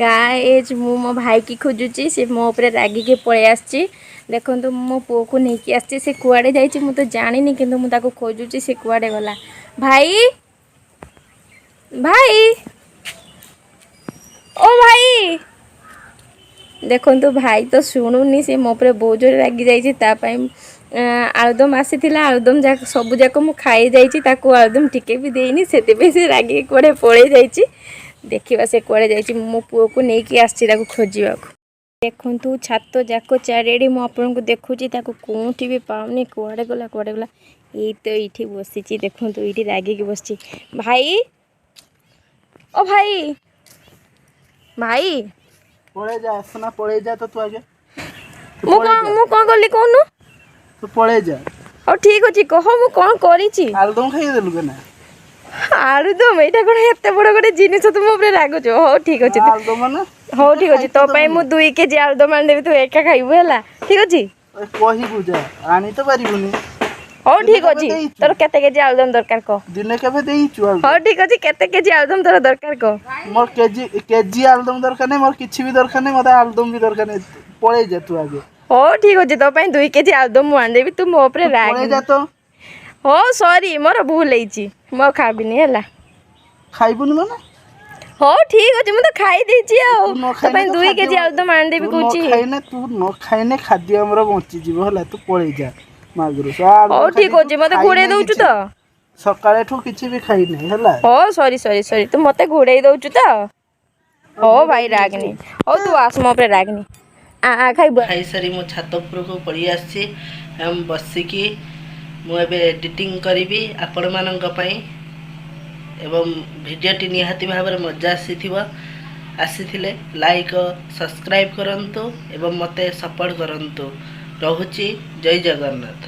Guys, ମୁଁ ମୋ ଭାଇକି ଖୋଜୁଛି। ସେ ମୋ ଉପରେ ରାଗିକି ପଳେଇ ଆସିଛି। ଦେଖନ୍ତୁ, ମୁଁ ମୋ ପୁଅକୁ ନେଇକି ଆସିଛି। ସେ କୁଆଡ଼େ ଯାଇଛି ମୁଁ ତ ଜାଣିନି, କିନ୍ତୁ ମୁଁ ତାକୁ ଖୋଜୁଛି। ସେ କୁଆଡ଼େ ଗଲା? ଭାଇ, ଭାଇ, ଓ ଭାଇ! ଦେଖନ୍ତୁ, ଭାଇ ତ ଶୁଣୁନି। ସେ ମୋ ଉପରେ ବହୁତ ଜୋରେ ରାଗି ଯାଇଛି। ତା ପାଇଁ ଆଳୁଦମ ଆସିଥିଲା। ଆଳୁଦମ ଯାକ ସବୁ ଯାକ ମୁଁ ଖାଇ ଯାଇଛି। ତାକୁ ଆଳୁଦମ ଟିକେ ବି ଦେଇନି। ସେଥିପାଇଁ ସେ ରାଗିକି କୁଆଡ଼େ ପଳେଇ ଯାଇଛି। ଦେଖିବା ସେ କୁଆଡ଼େ ଯାଇଛି। ମୁଁ ମୋ ପୁଅକୁ ନେଇକି ଆସିଛି ତାକୁ ଖୋଜିବାକୁ। ଦେଖନ୍ତୁ, ଛାତ ଯାକ ଚାରିଆଡ଼େ ମୁଁ ଆପଣଙ୍କୁ ଦେଖୁଛି, ତାକୁ କେଉଁଠି ବି ପାଉନି। କୁଆଡ଼େ ଗଲା, କୁଆଡ଼େ ଗଲା? ଏଇ ତ ଏଇଠି ବସିଛି। ଦେଖନ୍ତୁ, ଏଇଠି ରାଗିକି ବସିଛି। ଭାଇ, ଓ ଭାଇ, ଭାଇ! ପଳେଇ ଯା ଆସନା, ପଳେଇ ଯା ତ ତୁ ଆଗେ। ତୁ ମୁଁ ପଳେଇ କ'ଣ ଯା। ମୁଁ କ'ଣ କଲି କହୁନୁ? ତୁ ପଳେଇ ଯା। ହଉ, ଠିକ୍ ଅଛି, କହ, ମୁଁ କ'ଣ କରିଛି? ଆଳୁଦମ ଖାଇଦେଲୁ କେନା? ଆଳୁଦମ, ଏଇଟା କ'ଣ ଏତେ ବଡ଼ ଗୋଟେ ଜିନିଷ? ତୁ ମୋ ଉପରେ ରାଗୁଛୁ? ହଉ, ଠିକ୍ ଅଛି। ଆଳୁଦମ ନା। ହଉ, ଠିକ୍ ଅଛି। ତୋ ପାଇଁ ମୁଁ 2 କେଜି ଆଳୁଦମ ଆଣିଦେବି। ତୁ ଏକା ଖାଇବୁ, ହେଲା? ଠିକ୍ ଅଛି? ଏ, କହିବୁ ଯା, ଆଣି ତ ପାରିବୁନି। ହଉ, ଦିନେ ଠିକ୍ କେବେ ଅଛି। ଦେଇଛୁ? ତୋର କେତେ କେଜି ଆଳୁଦମ ଦରକାର କହ? ଦିନେ କେବେ ଦେଇଛୁ ଆଳୁଦମ? ହଉ, ଠିକ୍ ଅଛି। କେତେ କେଜି ଆଳୁଦମ ତୋର ଦରକାର କହ? ମୋର କେଜି କେଜି ଆଳୁଦମ ଦରକାର ନାହିଁ। ମୋର କିଛି ବି ଦରକାର ନାହିଁ। ମତେ ଆଳୁଦମ ବି ଦରକାର ନାହିଁ। ପଳେଇ ଯା ତୁ ଆଗେ। ହଉ, ଠିକ୍ ଅଛି। ତୋ ପାଇଁ 2 କେଜି ଆଳୁଦମ ମୁଁ ଆଣିଦେବି। ତୁ ମୋ ଉପରେ ତୁ ପଳେଇ ରାଗ ଯା ତ। ହଉ, ସରି, ମୋର ଭୁଲ ହେଇଛି। ମୁଁ ଆଉ ଖାଇବିନି, ହେଲା? ଖାଇବୁନି ମାନେ? ହଉ, ଠିକ୍ ଅଛି। ମୁଁ ତ ଖାଇ ଦେଇଛି ଆଉ। ତୁ ନ ତୋ ଖାଇଲେ ପାଇଁ ତ ଦୁଇ ଖାଦ୍ୟ କେଜି ଆଳୁଦମ ଆଣିଦେବି ତୁ ନ କହୁଛି। ଖାଇନେ, ତୁ ନ ଖାଇନେ ଖାଦ୍ୟ ଆମର ବଞ୍ଚିଯିବ, ହେଲା? ତୁ ପଳେଇ ଯା ମାଗୁରୁ। ହଉ, ଠିକ୍ ଅଛି। ମତେ ଘୋଡ଼େଇ ଦଉଛୁ ତ? ସକାଳେଠୁ କିଛି ବି ଖାଇନି, ହେଲା? ହଉ, ସରି, ସରି, ସରି। ତୁ ମତେ ଘୋଡ଼େଇ ଦଉଛୁ ତ? ହଉ ଭାଇ, ରାଗନି। ହଉ, ତୁ ଆସ, ମୋ ଉପରେ ରାଗନି। ଆ ଆ, ଖାଇବୁ। ଖାଇସାରି ମୁଁ ଛାତ ଉପରକୁ ପଳେଇ ଆସିଛି ଏବଂ ବସିକି ମୁଁ ଏବେ ଏଡ଼ିଟିଂ କରିବି ଆପଣମାନଙ୍କ ପାଇଁ ଏବଂ ଭିଡ଼ିଓଟି ନିହାତି ଭାବରେ ମଜା ଆସିଥିବ। ଆସିଥିଲେ ଲାଇକ୍, ସବସ୍କ୍ରାଇବ୍ କରନ୍ତୁ ଏବଂ ମୋତେ ସପୋର୍ଟ କରନ୍ତୁ। ରହୁଛି, ଜୟ ଜଗନ୍ନାଥ।